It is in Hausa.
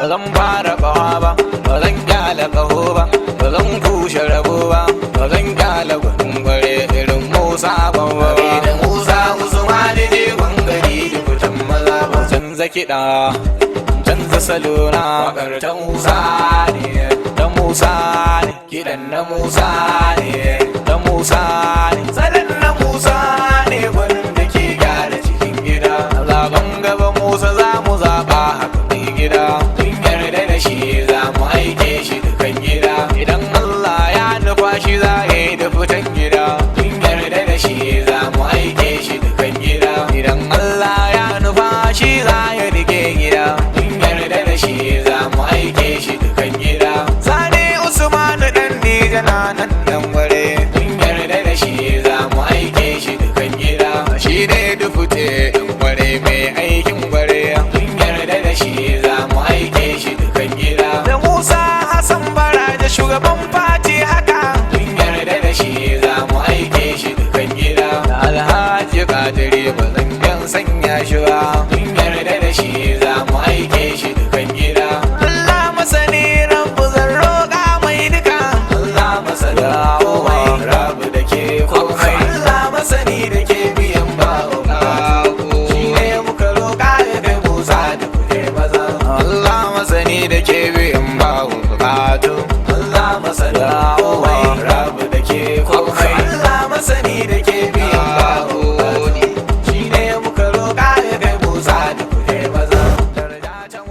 zan fara kawa ba, ba zan kyale kaho ba, ba zan kushe rabo ba, ba zan kyale gwanin gware irin Musa ba. Da Musa Usmani ne gangari da fitan maza ba. Canza kiɗa, canza salona, wakar ta Musa ne, ta Musa ne, kiɗan na Musa ne, ta Musa.